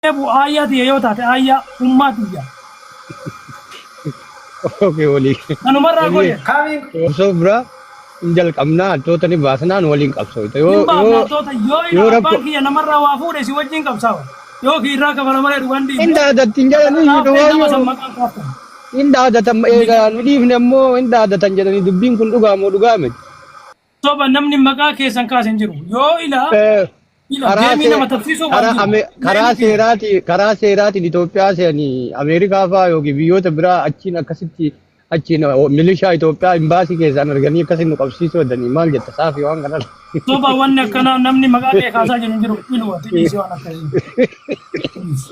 Deebu aayyaa tiyya yoo taate aayyaa ummaa tiyya. Okay, walii. Kanumarraa Walii. godhe. Kamiin Qabsoo biraa hin jalqabnaa hattoota ni baasnaan waliin qabsooyta. Yoo Hin baafna yoo hattoota yoo ila yoo abbaan rakkoo kiyya namarraa waa fuudhe si wajjin qabsaawa. Yoo kiirraa kafala malee dhugaan hin dhiifne. dhaadatti hin jedhanii Kanaaf nama san dhugaayyuu maqaan kaaftan. hin dhaadatan egaa nu dhiifne immoo hin dhaadatan jedhanii dubbiin kun dhugaa moo dhugaa miti. Soba namni maqaa keessan kaase hin jiru. Yoo ila ila Karaa geemii nama tapsiisuu waan karaa jiru. ame karaa Geemii fi seeraati karaa seeraatiin Itoophiyaa seeni Ameerikaa fa'aa yookiin biyyoota biraa achiin akkasitti achiin milishaa Itoophiyaa imbaasii keessaan arganii akkasiin nu qabsiisuu hedanii maal jetta saafii waan kana. Soba wanni akkanaa namni maqaa kee kaasaa jiru hin jiru. Ilu ati dhiisi waan akkasii. Dhiisi.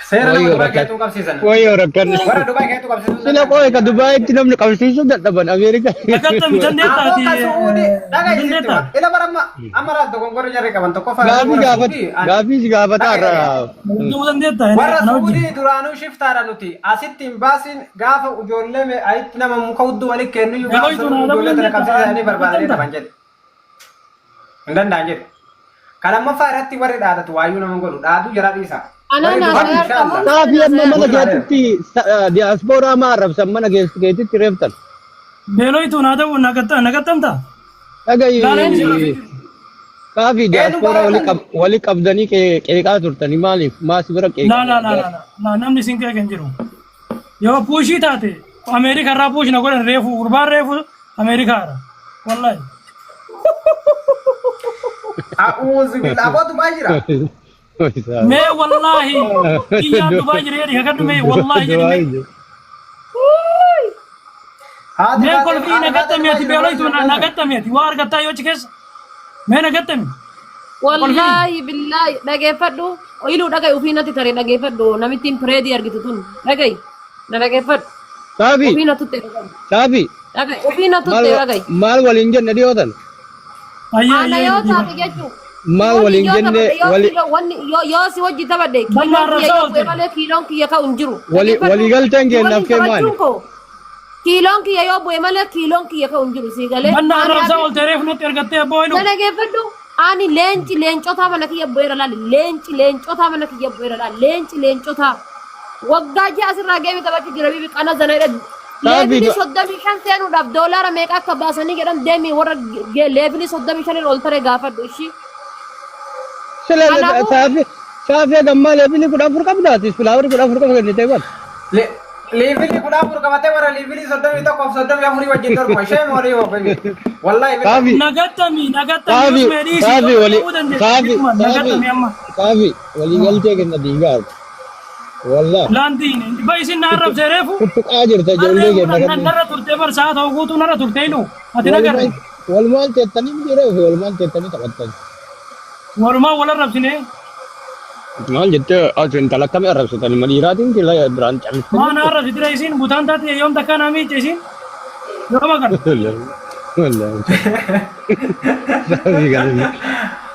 Seera nama Wayyoo Dubaay rakkan. keessattuu qabsiisan. Wayyoo rakkan. Warra Dubaay keessattuu qabsiisuu Sila qoy ka Dubaayitti namni qabsiisuu dadhaban Ameerikaa. Nagattami dandeetta Aboo ati ka Su'uudi dhaga isitti dandeetta. hima. Ila bara amma amma raas dogongorri jarri qaban tokkoffaa irratti Gaafii warra gaafat Su'uudii an gaafii si gaafataa dhaga irraa. Nagattami dandeetta Warra ana wajjin. Su'uudii duraanuu shiftaadha nuti asitti hin baasin gaafa ijoollee me ayitti nama muka hudduu walitti kennuyyuu gaafa Gabaaytu sun na adabuu ijoollee tana dandeetta. qabsiisanii barbaadanii Nagattami. dhaban jedhe. Hin danda'an jedhe. Ka lammaffaa irratti warri dhaadatu waayyuu nama hin godhu. Dhaaduu jara dhiisa. Anaan Warri Dubaay haasa'aa inshaallah. argamuun Saafii amma mana Gurra keetitti diyaaspooraa maa arrabsan mana keetitti reeftan. Beeloytu na adabu nagattamta. Dhagayi Laaleen si rafii. kaafii Eenyu diyaaspooraa wali baay'atan? qab wali qabdanii qeeqaa turtanii maaliif maas bira La qeeqan. la la la la namni sin qeeqa hin jiru. Yoo puushii taate Ameerika irraa puush na godhan reefu gurbaan reefu Ameerikaa irra. Wallahi. A'uuzu billah. Aboo Dubaay jira. Mee wallahi kiyyaan Dubaay jira jedhi kakadhu mee wallahi jedhi mee. Haati Mee baatee kolfii haadha na baatee gattami Dubaay ati jira warra beeloytu jira na gattami ati waa argattaa yoo achi keessa. Mee na gattami. Kolfii. Wallaahi billaahi dhageeffadhu iluu dhaga'i ofii natti tare dhageeffadhu namittiin pireedii argitu tun dhaga'i na dhageeffadhu Saafii ofii na tutte dhaga'i saafii dhaga'i ofii na maal tutte dhaga'i maal waliin jenne dhiyootan Ayyee ana ayyee yoo dhiiba. taate jechuun si maal wajji waliin yoo jenne taphadhe yoo wali kiiloo wanni yoo yoo si wajji taphadhe Banna kiiloon kiyya arrabsaa yoo bu'e oolte. malee kiiloon kiyya ka'u hin jiru wali dhageeffadhu waliigalteen si keenyaaf waliin kee maali? taphachuun koo kiiloon kiyya yoo bu'e malee kiiloon kiyya ka'u hin jiru sii galee Banna ani arrabsaa ati oolte reefu natti ergattee abboo ilu. Na dhageeffadhu. Ani leenci leencotaa mana kiyya bu'eera laali. Leenci leencotaa mana kiyya bu'eera laali. Leenci leencotaa. Waggaa ja'a asirraa geemi taphachuu jira bibi qana zana jedhan. Saafii Leevilii 35 seenuudhaaf doolaara meeqa akka baasanii jedhan deemi warra leevilii 35 ol tare gaafadhu ishii. Sila Kanaafuu saafii saafii gammaa leevilii 14 qabdaati filaawarii 14 qofa kennitee bara. Liivilii 14 qabatee warra liivilii 31 fi 34 wajjin dorgoma. Ishee moorii hoo baby. Wallaahi billahi. Saafi Nagattami nagattami saafi usmee dhiisi saafi yoo wali ta'uu dandeessa saafi dhuguma saafi nagattami amma. saafi walii galtee kenna diigaa. Wallah. Laantiin ba isin na arrabsee reefu. Tuttuqaa jirta ijoollee Harree kenna kun kanneen. narra turtee bar sa'a ta'u guutuu narra turtee ilu ati nagarre. Walumaan walumaan teettanii miti reefu walumaan teettanii taphattan. Walumaa wal arrabsinee. Maal jettee as intala akkamii arrabsitan ilma dhiiraatiin kila biraan calliftanii. Maa na arrabsitira isiin butaan taate yoom takkaa naa miice isiin. Yooma kana. Wallahi. Saafii kana.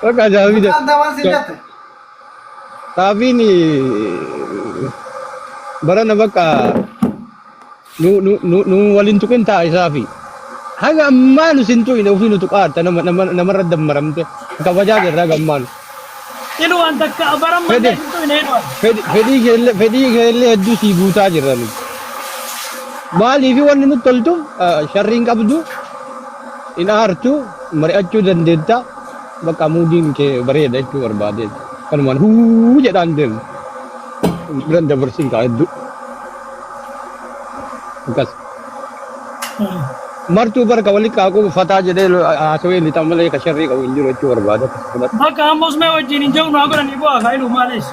Bakka saafii. Mucaan tawaan siin jette. Saafiin barana bakka nu nu nu nu waliin tuqin ta'a isaafi. Haga ammaa nu sin tuqine ofii nu tuqaarta nama nama namarra dammaramte kabajaa jirra haga ammaa nu. Ilu waan takka baran Fedhi mallee sin tuqine ilu. fedhii keellee fedhii keellee hedduu sii guutaa jirra nu. Maaliifi wanni nutti toltu sharriin qabdu hin aartu mari'achuu dandeetta bakka muudiin kee bareeda jechuu barbaadeeti. Kanumaan huu jedhaan deemu. Biran dabarsiin kaa hedduu. Akkas. Martuu barka wali qaaquu fataa jedhee haasawee lixa malee ka sharrii qabu hin jiru jechuu barbaada. Akkas fudhadhu. Bakka amma usmee wajjin hin jiru naa godhanii bu'aa kaa ilu maalees.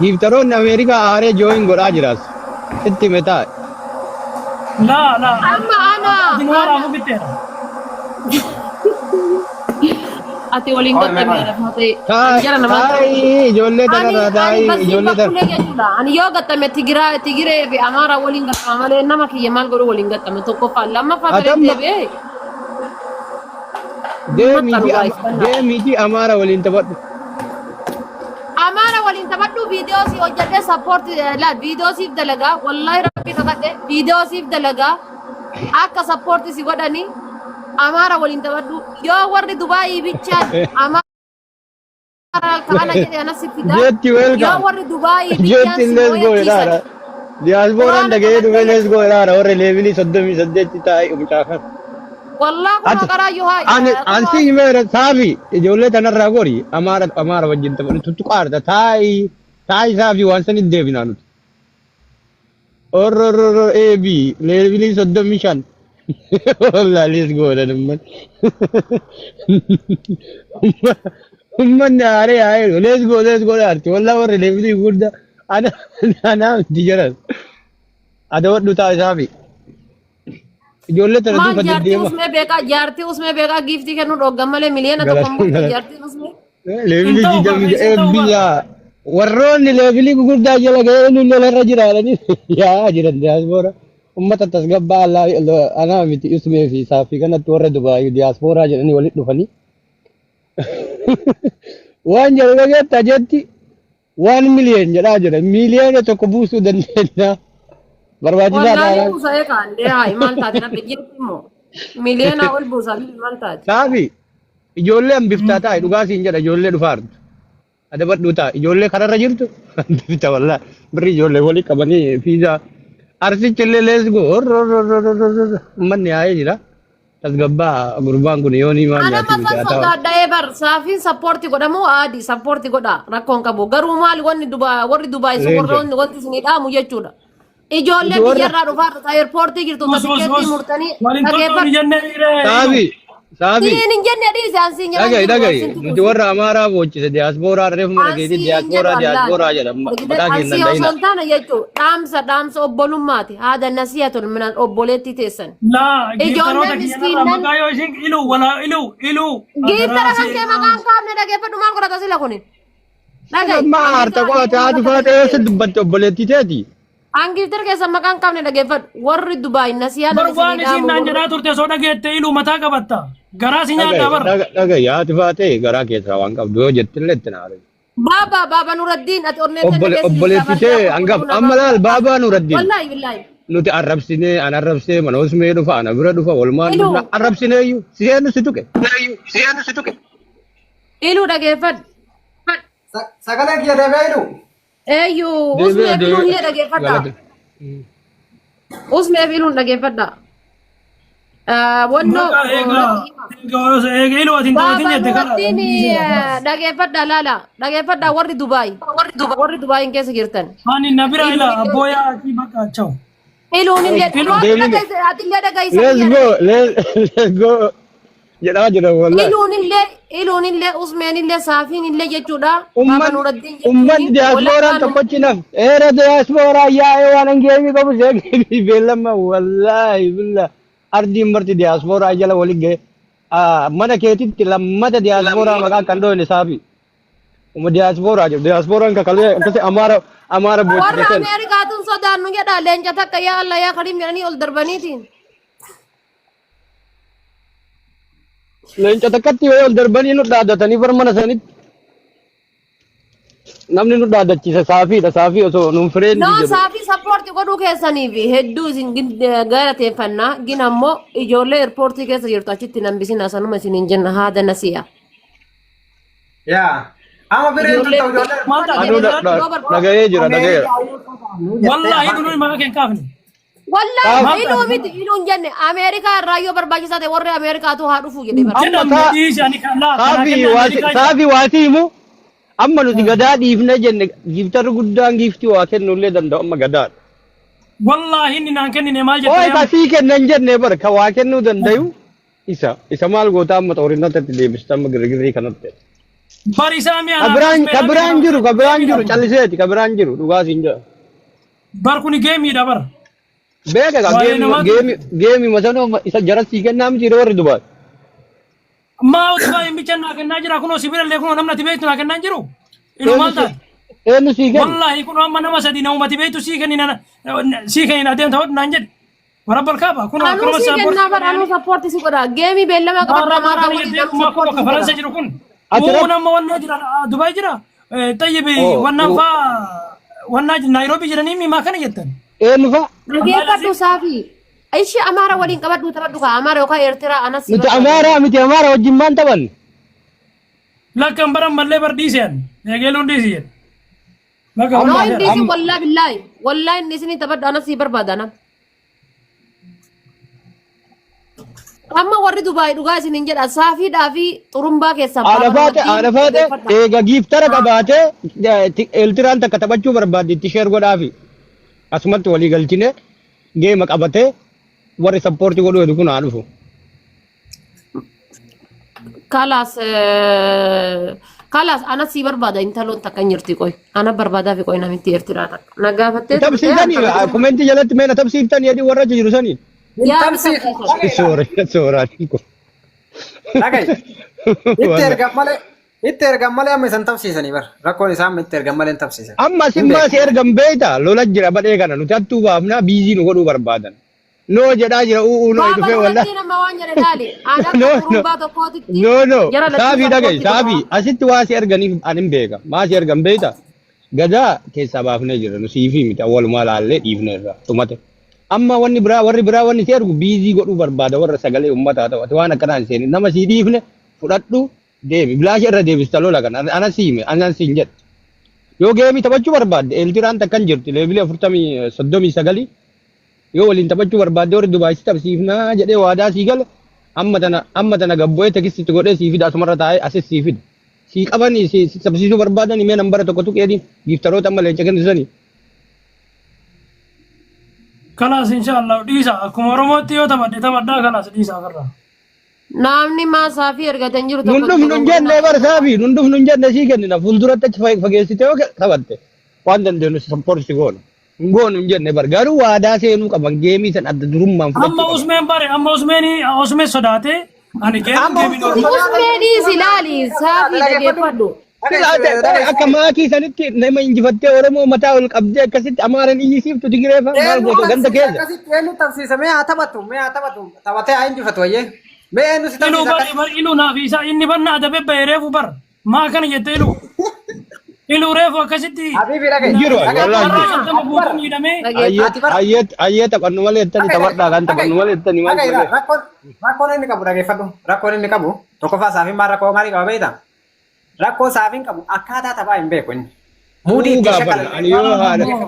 Giiftaroonni Ameerikaa aaree jooyin godhaa jiraas. Itti hime taa'e. Laa laa. Amma ana Ati nu ana waraabuu bitteera. Ati waliin Qoy mee gattame qoy. lafa ta'e. Ani jara namaa Taa'ii ijoollee Ani tanarraa ani taa'ii basii ijoollee tana. bakkulee jechuudha. Ani yoo gattame Tigiraa Tigiree fi Amaaraa waliin gattama malee nama kiyya maal godhu waliin gattame tokkoffaa lammaffaa Ati gareen amma deebi'ee deemiitii maxxanu gaayis bannaa. deemiitii Amaara waliin taphadhu. Amaara waliin taphadhu viidiyoo si hojjedhee sappoorti laa viidiyoo siif dalagaa wallaahi rabbi kakadhe viidiyoo siif dalagaa akka sappoorti si godhanii. Amaara waliin taphadhu. Yoo warri Dubaayii bichaan Amaara kana jedhe anas fida. Jetti Yoo welcome. warri Dubaayii bichaan Jetti si let's go moo'achiisan. jedhaara. Diyaaspooraan Quraana dhaga'ee dhufe qabattee let's go jedhaara. Warri leevilii 38 taa'ee mucaa kana. Wallaa kunoo Ati qaraa yoo haa ani ansi kunoo himeera saafi ijoollee tanarraa gori amaara amaara wajjin taphatu tuttuqaarta taa'i taa'i saafi waan san hin deebinaa nuti. Orororo AB leevilii 35. Wallaa let's go jedhan ummanni. Ummanni aaree aaree let's go let's go jedhaarti. Wallaa warri leevilii guddaa ana anaa miti jedhan. Adawadhu taa'i saafi. Ijoollee tana maal duuka jaartii deddeema. usmee beekaa jaartii usmee beekaa giiftii kennuu dhooggan malee 1 miliyoona Galata bultu galata. jaartiin usmee. Hin Leevilii ta'u digdamii barreessi hin ta'u bara. biyya warroonni leevilii gugurdaa jala ga'ee inni lolarra jiraatanii yaa'aa jiran diyaaspoora. Uummata tasgabbaa anaa miti ismee fi saaffii kanatti warra Dubaayii diyaaspooraa jedhanii walitti dhufanii. Waan jedhu dhageetta jetti 1 million jedhaa jira. 1 miliyoona buusuu dandeenya. Barbaachisaa Wallaahi taanaan. buusa eegaa indee haa maal taate nabbe jetti immoo miliyoona ol buusa maal taate. Saafi ijoollee hambiftaa taa'e dhugaa siin jedha ijoollee dhufaartu. Adabadhuu ta'a. Ijoollee kararra jirtu hambifta wallaa. Birri ijoollee walii qabanii fiizaa. Arsichi illee let's go. Uummanni yaa'ee jira. Tasgabbaa gurbaan kun yoo ni maal Ana nyaati miti masan haa ta'u. sodaadha'ee bar saafiin support godhamu aadi support godha rakkoon qabu garuu maal wanni Dubaay warri Dubaay sun Leenca. warroonni wanti isinii dhaamu jechuudha. Ijoollee Nuti warra biyyarraa dhufaa jirtu airportii jirtu Us us tikeettii us. murtanii Waliin toltoon dhageeffadhu. jennee dhiiree. Saafi saafi Siin hin jenne dhiise ansiin jedhan dhaga'i jiru dhaga'i ansiin nuti tuquusi. warra Amaaraa boochise diyaaspooraa reefu mana keetii Ansii hin jedhu diyaaspooraa allaan. diyaaspooraa jedha maqaa Ansii kennan osoo dayina. hin taane jechuudha dhaamsa dhaamsa obbolummaati haada nasihatun minan obboleettii teessan. Laa Ijoollee giiftaroota kiyyarraa miskiinnan maqaa yoo isin iluu walaa iluu iluu. giiftara kan kee maqaan kaafne dhageeffadhu maal godhata sila kuni. Dhaga'i. Amma aarta qo'ate haati faata eessa dubbatte obboleettii teeti. An giiftara keessan maqaan kaafne dhageeffadhu warri Dubaay nasiyaa Bar nan waan isinii isin dhaamu naan warri jedhaa turte osoo dhageette iluu mataa qabatta. Garaa si nyaadhaa bar. Dhaga'i haati faate garaa keessaa waan qabdu yoo jettillee itti naare. Baaba baaba Nuraddiin ati onnee tenne keessa jirta Obboleettii barjaa tee hangaf qulqulluu amma namaa. laal baabaa Nuraddiin. Wallaahi billaahi. Nuti arrabsinee an arrabsee mana osmee dhufa ana bira dhufa walumaan Iluu dhufna arrabsineeyyuu si'eenu si tuqe. iluu dhageeffadhu. Sagalee kiyya deebi'ee jiru. Eeyyuu Deebi'ee usmeef iluun deebi'ee illee dhageeffadha. galate. Usmeef iluun dhageeffadha. Wannoo Maqaa eegaa eega iluu ati hin taphatin Baaba jette kana. Nuraddiin dhageeffadha laala dhageeffadha warri Dubaay warri Dubaayin keessa jirtan. Ani na bira ila abbooyaa akii bakka chaw. Iluun illee Iluu Deebine. ati illee dhaga'i Let's go let's go jedhaa jira wallahi. Iluun illee iluun illee usmeen illee saafiin illee jechuudha. Baaba Umman Nuraddiin umman jechuun diyaaspooraan walakkaan tokkochi naf eera diyaaspooraa yaa'ee waan hangeemii qabu seeqee beellama wallaahi billah ardiin marti diyaaspooraa jala wali ga'e mana keetitti lammata diyaaspooraa maqaa kan dhoone saafi. Uma diyaaspooraa jedhu diyaasporaan kakalee akkasi amaara amaara warra boochise sen. Ameerikaatuun sodaannu jedha leenca takka yaa Allah yaa Kariim jedhanii ol darbaniitiin. Leenca takkatti yoo ol darbanii nu dhaadatanii bar mana sanitti namni nu dhaadachiise saafiidha saafii osoo nuun fireendi No, jedhu. saafii support godhuu keessaniif hedduu isin galateeffannaa. Gin ammoo ijoollee airportii keessa jirtu achitti nambisin asanuma isiniin jenna haada nasiya. Yaa. Amma bireen tun Ijoollee ta'u ijoollee. Maal taate? Anuu dhaga'ee jira dhaga'eera. Wallaahi nuyi maqaa kee hin kaafne. Wallaahi Maal iluu taate? miti iluu hin jenne Ameerikaa irraa yoo barbaachisaa ta'e warri Ameerikaatu haa dhufu jedhee barbaada. Amma Jedhamne dhiisi ani kan laa kanaa saafii kenne waasi Ameerikaa jira. saafii waasii himu amma nuti gadaa dhiifne jenne giiftarri guddaan giiftii waa kennullee danda'u amma gadaadha. Wallaahi inni naan kennine maal Ooy jette ka sii kennan jenne bar ka waa kennuu dandayu isa isa maal goota amma xoorinatatti deebista amma girgirrii kanatti. Bari isaa mi'a Ka biraan ka biraan jiru ka biraan jiru calliseeti ka biraan jiru dhugaa siin jedha. Bar kuni geemiidha bar. Beeka ka Waa'ee geemi namaatu geemi geemi masanoo isa jara sii kennaa miti yeroo warri Dubaay. Maa utubaa hin bichan naa kennaa jira kunoo sibira illee kunoo namni ati beektu naa kennaa hin jiru. Iluu Eenyu maal si taate? eenyu sii kenna? Wallaahi kunoo amma nama sadi namumati beektu sii kennina sii kennina adeemta hodhu naan jedhe. Warabbal kaaba kunoo Anuu akkanuma sii support kennaa bar anuu support si godha. Geemii beellama qabadhu Maarraa amaaraa maarraa waliin jettee anuu kuma support akka si Faransa godha. jiru kun. Ati Uu rab nama wannaa jira Dubaay jira. Xayyibi oo wannaan faa wannaa Naayiroobii jiranii mimaa kana jettan. eenyu fa'a? Dhageeffadhu saafii. Ishii Amaara waliin qabadhu taphadhu kaa Amaara yookaan Eertiraa anas si Nuti barbaada. Amaaraa miti, Amaara wajjin maan taphanne? Lakkan baran mallee bar dhiise ani. Eegeeluun dhiisi jedhe. Bakka No Amma hin dhiisin amma wallaahi billaahi. Wallaahi hin dhiisin taphadhu anas si barbaada anam. Amma warri Dubaay dhugaa isin hin jedha saafiidhaa fi xurumbaa keessan haadha baafadha faate, wajjin haadha faate dhaggeeffadha. eega giiftara qabaatee Eeltiraan takka taphachuu barbaadde itti sheer godhaafi. Asumatti walii galchine geema qabatee warri sappoortii godhuu hedu kun haa dhufu. Kalaas kalaas ana sii barbaada intaloon takka hin jirti qoy. Ana barbaadaa fi qoy namitti Eertiraa takka. Na gaafattee turte Tapsiisanii akkamitti komentii jalatti mee na tapsiiftanii jedhi warra achi jiru sanii. Hin yaa ni tamsiisu. tapsiisan. Dhaga'i Soora sooraan kun. Dhaga'i. Itti ergan malee itti ergan malee amma isan tapsiisanii bar. Rakkoon isaa amma itti ergan malee hin tapsiisan. Amma Hin asin maasi beeku. ergan beekta lola jira badhee kana nuti hattuu baafnaa biizii nu godhuu barbaadan. No jedhaa jira u'uu no Baaba dhufee wallaa. duratti nama waan jedhe laali. Aan akka No no xurumbaa tokkootitti no no jara lachuu saafii dhaga'i sappoortii saafii godhaa. asitti waa si erganiif ani hin beeka maa si ergan beekta gadaa keessaa baafnee jirra nu siifii miti awwalumaa laallee dhiifne irra dhumate. Amma wanni biraa warri biraa wanni si ergu biizii godhuu barbaada warra sagalee uummataa ta'u ati waan akkanaa hin seenin nama sii dhiifne fudhadhu deemi bilaasha irra deebista lola kana ana sii hime ana siin jedhe. Yoo geemii taphachuu barbaadde Eeltiraan takkan jirti leevilii afurtamii soddomii sagalii yoo waliin taphachuu barbaadde warri Dubaay si tapsiifnaa jedhee waadaa sii gale amma tana amma tana gabbu'ee tekistitti godhee sii fida asumarra taa'ee asis sii fida. Sii qabanii si si tapsiisuu barbaadanii mee nambara tokko tuqeedii giiftaroota amma leenca kennisanii. Kalaas inshaallah dhiisa akkuma Oromootti yoo taphadhe taphadhaa kalaas dhiisa ofirraa. Namni maa saafii ergatan jiru Nun tokko dhufnu hin jenne dogongorina. bar saafi nun dhufnu hin jenne sii kennina fuulduratti achi fageessitee yoo taphatte waan dandeenyu sappoorti si goona. Hin goonu hin jenne bar garuu waadaa seenuu qaban geemii san adda durummaan fudhachuu Amma qaban. Usmeen bare amma Usmeen Usmeen sodaate ani geemiin Amma geemiin usmeen oolu. Usmee dhiisi laali saafii dhageeffadhu. Silaa akka maatii sanitti nama injifattee Oromoo mataa ol qabdee akkasitti Amaaran iyyisiiftu Tigiree fa'a maal Eenyu goote ganda tapsiisa keessa. akkasitti eenyu tapsiisa mee haa taphatu mee haa taphatu taphatee haa injifatu wayyee mee eenyu si Iluu tapsiisa bar akkasitti. bar iluu naaf isaa inni barna adabe bahe reefu bar maa kana jette iluu. Iluu reefu akkasitti Habibi dhaga'i Hin jiru ani dhaga'i wallaahi hin har'aa jiru. 50 ati bar guutuu miidhamee Dhageeffadhu. ati bar Ayyee ayyee taphannu malee jettani dhaga'i taphadhaa kan dhaga'i taphannu malee jettani maal dhaga'i malee. rakkoon rakkoon inni qabu dhageeffadhu rakkoon inni qabu tokkoffaa saafin maal rakkoo maalii qaba beektaa rakkoo saafiin qabu akkaataa taphaa hin beeku inni muudii Nuu ittiin gaafanna shakalan ani yoo haadha No.